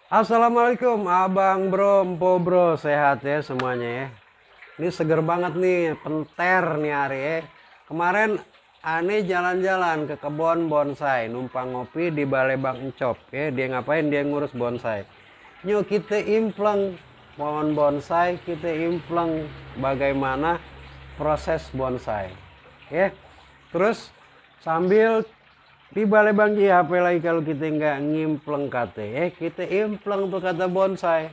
Assalamualaikum abang bro, empo bro, sehat ya semuanya ya. Ini seger banget nih, penter nih hari ya. Kemarin aneh jalan-jalan ke kebun bonsai, numpang ngopi di Balai Bang Encop ya. Dia ngapain? Dia ngurus bonsai. Yuk kita impleng pohon bonsai, kita impleng bagaimana proses bonsai ya. Terus sambil di Balai Bangki HP lagi kalau kita nggak ngimpleng kate, kita impleng tuh kata bonsai.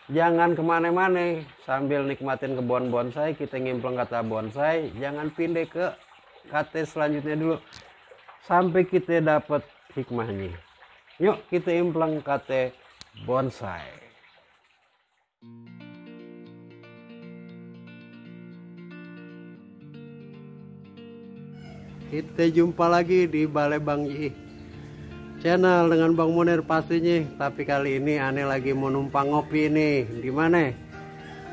Jangan kemana-mana sambil nikmatin kebun bonsai, kita ngimpleng kata bonsai. Jangan pindah ke kate selanjutnya dulu sampai kita dapat hikmahnya. Yuk kita impleng kate bonsai. Kita jumpa lagi di Balai Bang Yi channel dengan Bang Munir pastinya. Tapi kali ini aneh lagi mau numpang ngopi nih. Di mana?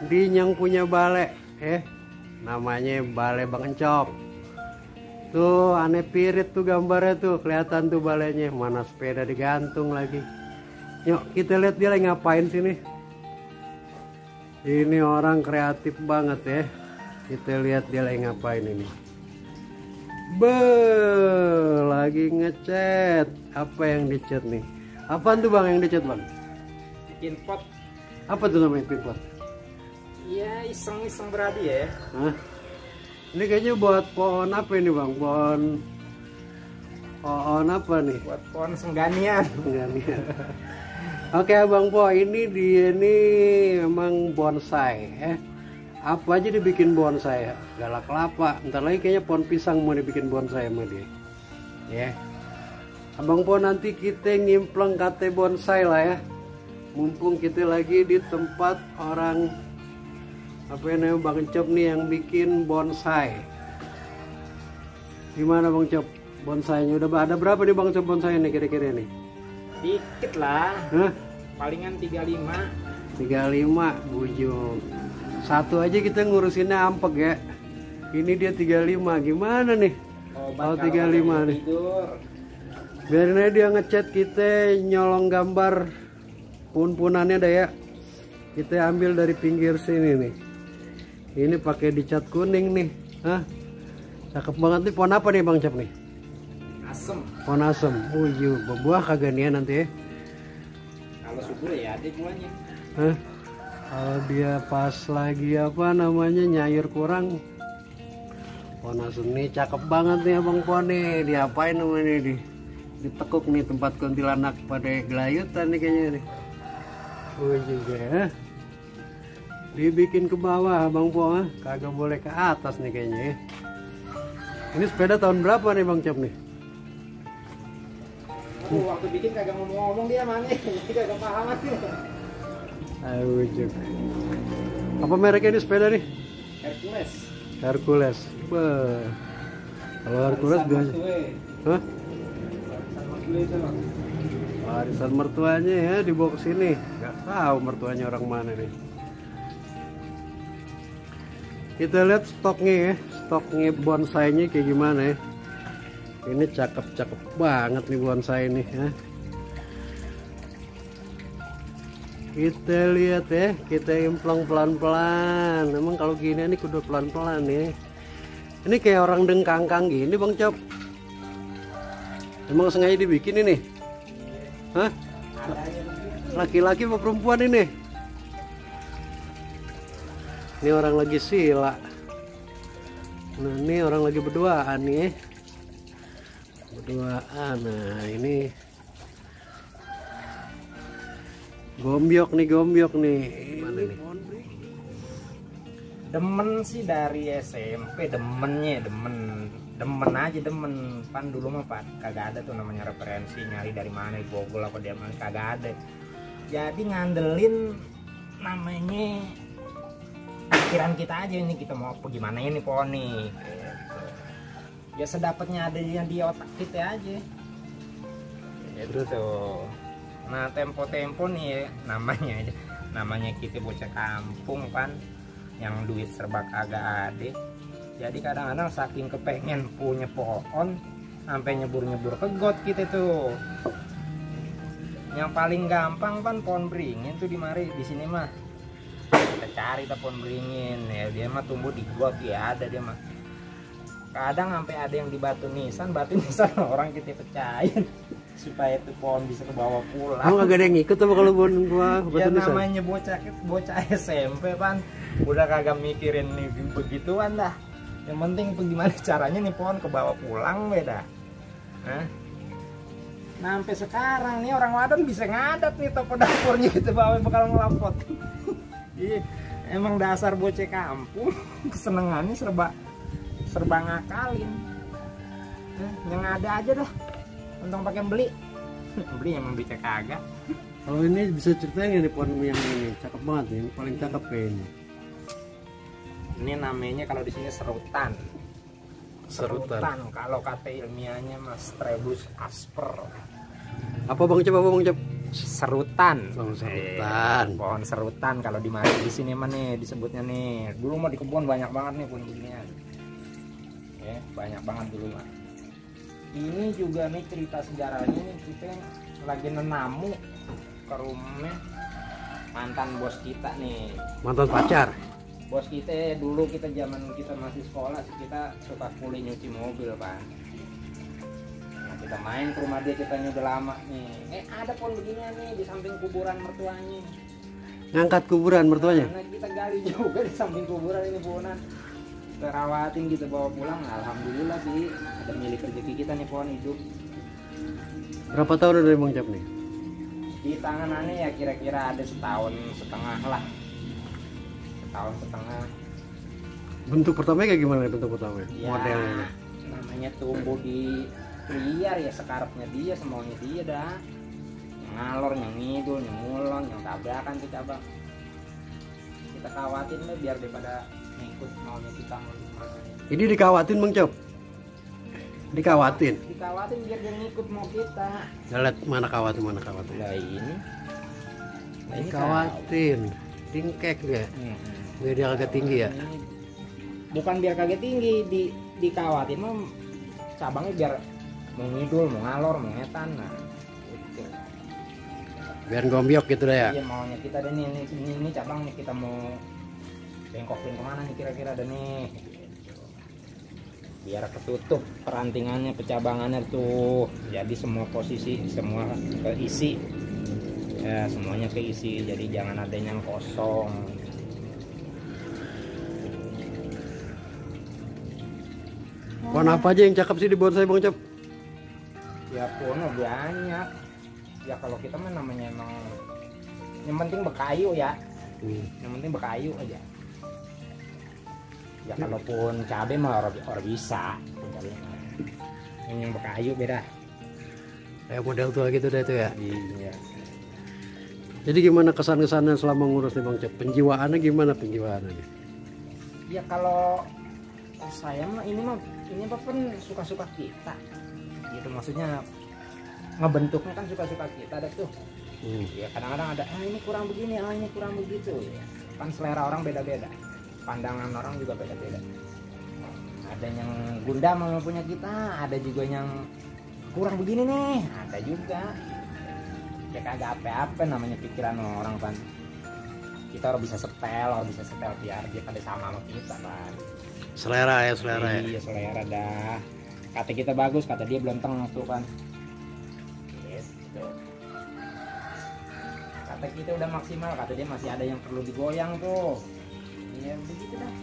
Di yang punya balai, namanya Balai Bang Encop. Tuh aneh pirit tuh gambarnya tuh, kelihatan tuh balainya. Mana sepeda digantung lagi. Yuk kita lihat dia lagi ngapain sini. Ini orang kreatif banget ya. Kita lihat dia lagi ngapain ini. Lagi ngecat. Apa yang dicat nih? Apaan tuh bang yang dicat bang? Bikin pot. Apa tuh namanya bikin pot? Iya, iseng-iseng berarti ya. Hah? Ini kayaknya buat pohon apa ini bang? Pohon apa nih? Buat pohon sengganian. Oke abang Po, ini dia nih memang bonsai ya. Apa aja dibikin bonsai ya? Galak kelapa, ntar lagi kayaknya pohon pisang mau dibikin bonsai sama dia ya. Abang Po nanti kita ngimpleng kate bonsai lah ya. Mumpung kita lagi di tempat orang apa yang namanya Bang Encop nih yang bikin bonsai. Gimana Bang Encop bonsainya? Udah ada berapa nih Bang Encop bonsai nih kira-kira nih? Dikit lah. Hah? Palingan 35. 35 bujung. Satu aja kita ngurusinnya ampek ya. Ini dia 35. Gimana nih? Kalau 35 nih. Tidur. Biarin aja dia ngecat, kita nyolong gambar pun-punannya dah ya. Kita ambil dari pinggir sini nih. Ini pakai dicat kuning nih. Hah? Cakep banget nih. Pohon apa nih Bang Cap nih? Asem. Pohon asem. Berbuah kagak nih ya nanti ya? Kalau subur ya ada buahnya. Hah? Kalau dia pas lagi apa namanya nyayur kurang, pohon asem nih cakep banget nih abang Po nih. Diapain namanya nih? Ditekuk nih tempat kuntilanak pada gelayutan nih kayaknya nih. Juga ya. Dibikin ke bawah abang Po, kagak boleh ke atas nih kayaknya ya. Ini sepeda tahun berapa nih Bang Cap nih? Waktu bikin kagak ngomong-ngomong dia mana? Kagak paham aja. Juga. Apa mereknya ini sepeda nih? Hercules. Hercules. Kalau Hercules biasa. Hah? Warisan mertuanya ya dibawa ke sini. Gak tahu mertuanya orang mana nih. Kita lihat stoknya ya, stoknya bonsainya kayak gimana ya. Ini cakep-cakep banget nih bonsai ini ya. Kita lihat ya, kita impleng pelan-pelan. Emang kalau gini nih kudu pelan-pelan ya. Ini kayak orang dengkangkang gini Bang Cop. Emang sengaja dibikin ini? Hah? Laki-laki apa perempuan ini? Ini orang lagi sila. Nah ini orang lagi berduaan nih. Berduaan. Nah ini gombyok nih. Mana nih? Demen sih dari SMP, demen aja pan dulu mah Pak kagak ada tuh namanya referensi nyari dari mana di Google apa dia mana kagak ada. Jadi ngandelin namanya pikiran kita aja ini kita mau apa gimana ini pohon nih. Gitu. Ya sedapatnya ada yang di otak kita aja. Gitu. Nah tempo-tempo nih namanya kita bocah kampung kan yang duit serba kagak ada. Jadi kadang-kadang saking kepengen punya pohon sampai nyebur-nyebur ke got kita tuh. Yang paling gampang kan pohon beringin tuh di mari di sini mah. Kita cari tuh pohon beringin ya, dia mah tumbuh di got ya, ada dia mah. Kadang sampai ada yang di batu nisan orang kita pecahin supaya tuh pohon bisa ke bawah pulang. Oh, kagak ada yang ikut apa kalau pohon buah Ya batu nisan? namanya bocah SMP pan, udah kagak mikirin nih begituan dah. Yang penting gimana caranya nih pohon ke bawah pulang beda. Nah, sampai sekarang nih orang Wadon bisa ngadat nih toko dapurnya gitu bawah bakal ngelapot. Iya, emang dasar bocah kampung kesenengannya serba ngakalin. Yang ada aja dah, untung pakai beli. Beli emang bisa kagak. Kalau ini bisa ceritain nggak nih pohon yang ini cakep banget nih, ini paling cakep kayak ini. Ini namanya kalau di sini serutan. Kalau kata ilmiahnya mas Trebus asper. Apa bang coba bang coba? Serutan. Bang serutan. Pohon serutan kalau di mari di sini mah nih disebutnya nih. Dulu mah di kebun banyak banget nih pohon beginian. Ya, banyak banget dulu mah. Ini juga nih cerita sejarahnya nih, kita lagi nenamu ke rumah mantan bos kita nih. Mantan pacar. Bos kita dulu kita zaman kita masih sekolah kita suka kuli nyuci mobil kan. Nah, kita main ke rumah dia kita udah lama nih. Ada pohon beginian nih di samping kuburan mertuanya. Ngangkat kuburan mertuanya. Nah, kita gali juga di samping kuburan ini pohonan. Kita rawatin kita bawa pulang. Alhamdulillah sih ada milik rezeki kita nih pohon hidup. Berapa tahun udah bang Cap nih? Di tangan aneh ya kira-kira ada setahun setengah lah. Tahun setengah. Bentuk pertamanya kayak gimana nih bentuk pertamanya? Ya, Modelnya. namanya tumbuh di liar ya sekarapnya dia semuanya dia dah. Yang ngalor, yang ngidul, yang ngulon, yang tabrakan tuh cabang. Kita kawatin deh biar daripada ngikut maunya kita mau gimana. Ini dikawatin bang Cap? Dikawatin? Dikawatin biar dia ngikut mau kita. Lihat mana kawatin mana kawatin. Nah ini. Dikawatin. Tingkek ya? Biar dia agak tinggi ya? Bukan biar kaget tinggi, dikawatin mah cabangnya biar mau ngidul, mau ngalor, mau ngetan. Nah, gitu. Biar gombyok gitu deh ya? Iya maunya kita ada nih, ini cabang nih kita mau bengkokin kemana nih kira-kira ada nih. Biar ketutup perantingannya, pecabangannya tuh. Jadi semua posisi, semua keisi. Ya semuanya keisi, jadi jangan ada yang kosong. Pohon apa aja yang cakep sih di bonsai bang Cap? Ya pohon banyak. Ya kalau kita mah namanya emang yang penting bekayu ya. Yang penting bekayu aja. Ya kalau pohon cabai mah orang bisa. Yang bekayu beda. Kayak model tua gitu deh itu ya? Iya. Jadi gimana kesan-kesannya selama ngurus nih bang Cap? Penjiwaannya gimana penjiwaannya? Ya kalau saya mah ini mah kan suka-suka kita. Gitu maksudnya ngebentuknya kan suka-suka kita ada tuh. Ya kadang-kadang ada ini kurang begini, ini kurang begitu ya. Kan selera orang beda-beda. Pandangan orang juga beda-beda. Ada yang gundam sama punya kita, ada juga yang kurang begini nih, ada juga. Ya kagak apa-apa namanya pikiran orang kan. Kita harus bisa setel biar dia pada sama kita kan. Selera ya, selera ya. Iya selera dah. Kata kita bagus, kata dia belum tengah tuh kan. Gitu. Kata kita udah maksimal, kata dia masih ada yang perlu digoyang tuh. Iya begitu dah.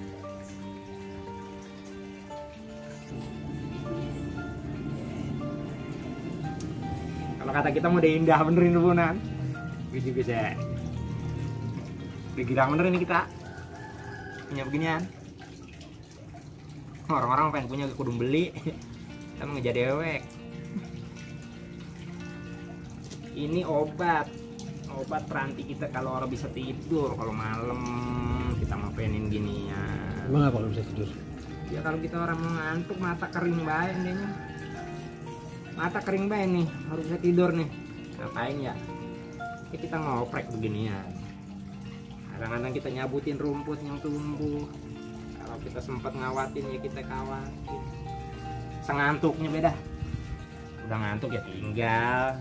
Kalau kata kita mau udah indah benerin rubunan. Gitu bisa. Digirang bener ini kita. Punya beginian. Orang-orang pengen punya kudu beli. Kita mau ngejar dewek. Ini obat peranti kita kalau orang bisa tidur kalau malam kita ngapainin gini ya. Emang apa kalau bisa tidur? Ya kalau kita orang mau ngantuk mata kering banget dehnya. Mata kering banget nih harus bisa tidur nih. Ngapain ya? Kita ngoprek beginian. Kadang-kadang kita nyabutin rumput yang tumbuh. Kalau kita sempat ngawatin ya kita kawatin. Sengantuknya beda. Udah ngantuk ya tinggal.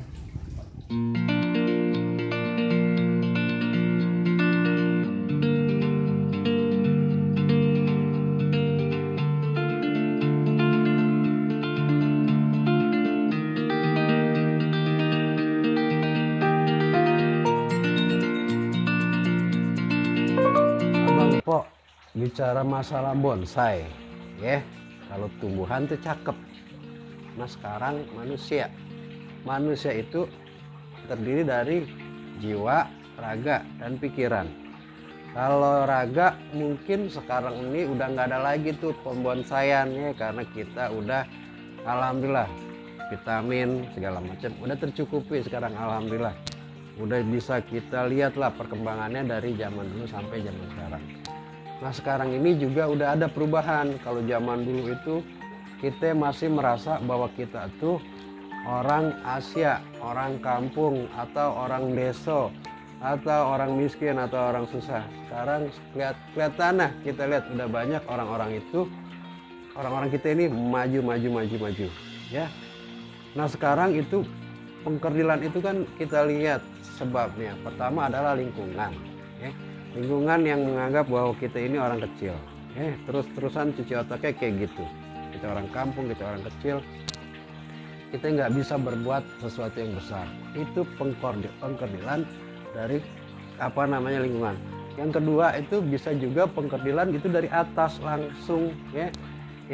bicara masalah bonsai ya, kalau tumbuhan tuh cakep. Nah sekarang manusia itu terdiri dari jiwa, raga, dan pikiran. Kalau raga mungkin sekarang ini udah nggak ada lagi tuh pembonsaian ya, karena kita udah alhamdulillah vitamin segala macam udah tercukupi sekarang, alhamdulillah. Udah bisa kita lihat lah perkembangannya dari zaman dulu sampai zaman sekarang. Nah sekarang ini juga udah ada perubahan. Kalau zaman dulu itu kita masih merasa bahwa kita tuh orang Asia, orang kampung, atau orang desa, atau orang miskin, atau orang susah. Sekarang kelihatan nah, kita lihat udah banyak orang-orang itu, orang-orang kita ini maju ya. Nah sekarang itu pengkerdilan itu kan kita lihat sebabnya. Pertama adalah lingkungan ya. Lingkungan yang menganggap bahwa kita ini orang kecil terus-terusan cuci otaknya kayak gitu. Kita orang kampung, kita orang kecil, kita nggak bisa berbuat sesuatu yang besar. Itu pengkerdilan dari lingkungan. Yang kedua itu bisa juga pengkerdilan itu dari atas langsung ya,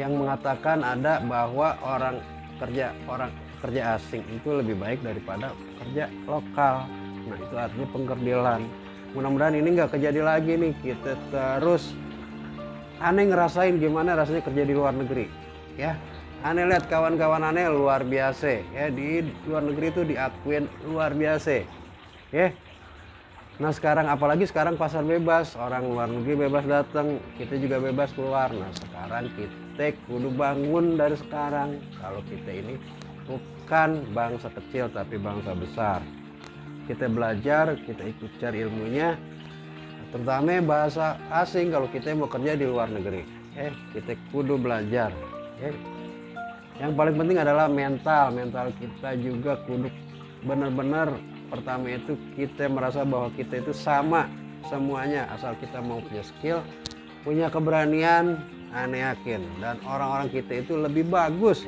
yang mengatakan ada bahwa orang kerja asing itu lebih baik daripada kerja lokal. Nah itu artinya pengkerdilan. Mudah-mudahan ini nggak kejadi lagi nih. Kita terus aneh ngerasain gimana rasanya kerja di luar negeri ya. Aneh lihat kawan-kawan aneh luar biasa ya, di luar negeri itu diakuin luar biasa ya. Nah sekarang apalagi sekarang pasar bebas, orang luar negeri bebas datang, kita juga bebas keluar. Nah sekarang kita kudu bangun dari sekarang kalau kita ini bukan bangsa kecil tapi bangsa besar. Kita belajar, kita ikut cari ilmunya, terutama bahasa asing kalau kita mau kerja di luar negeri. Kita kudu belajar. Yang paling penting adalah mental kita juga kudu benar-benar. Pertama itu kita merasa bahwa kita itu sama semuanya, asal kita mau punya skill, punya keberanian. Aneh yakin dan orang-orang kita itu lebih bagus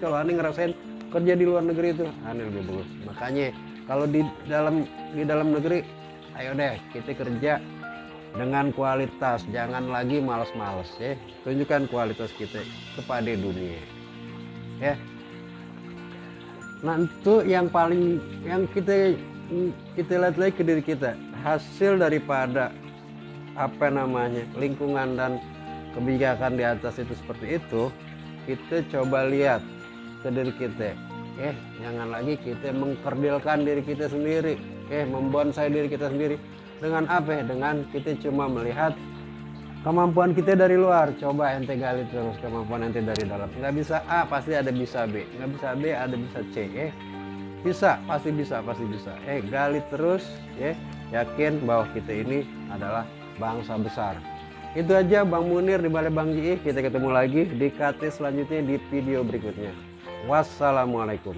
kalau aneh ngerasain kerja di luar negeri itu. Aneh lebih bagus. Makanya kalau di dalam negeri, ayo deh kita kerja dengan kualitas, jangan lagi malas-malas ya. Tunjukkan kualitas kita kepada dunia ya. Nah itu yang kita lihat lagi ke diri kita, hasil daripada lingkungan dan kebijakan di atas itu seperti itu. Kita coba lihat ke diri kita jangan lagi kita mengkerdilkan diri kita sendiri membonsai diri kita sendiri. Dengan apa? Dengan kita cuma melihat kemampuan kita dari luar. Coba ente gali terus kemampuan ente dari dalam. Nggak bisa A pasti ada bisa B, nggak bisa B ada bisa C bisa, pasti bisa. Gali terus yakin bahwa kita ini adalah bangsa besar. Itu aja Bang Munir di Balai Bang Ji. Kita ketemu lagi di KT selanjutnya di video berikutnya. Wassalamualaikum.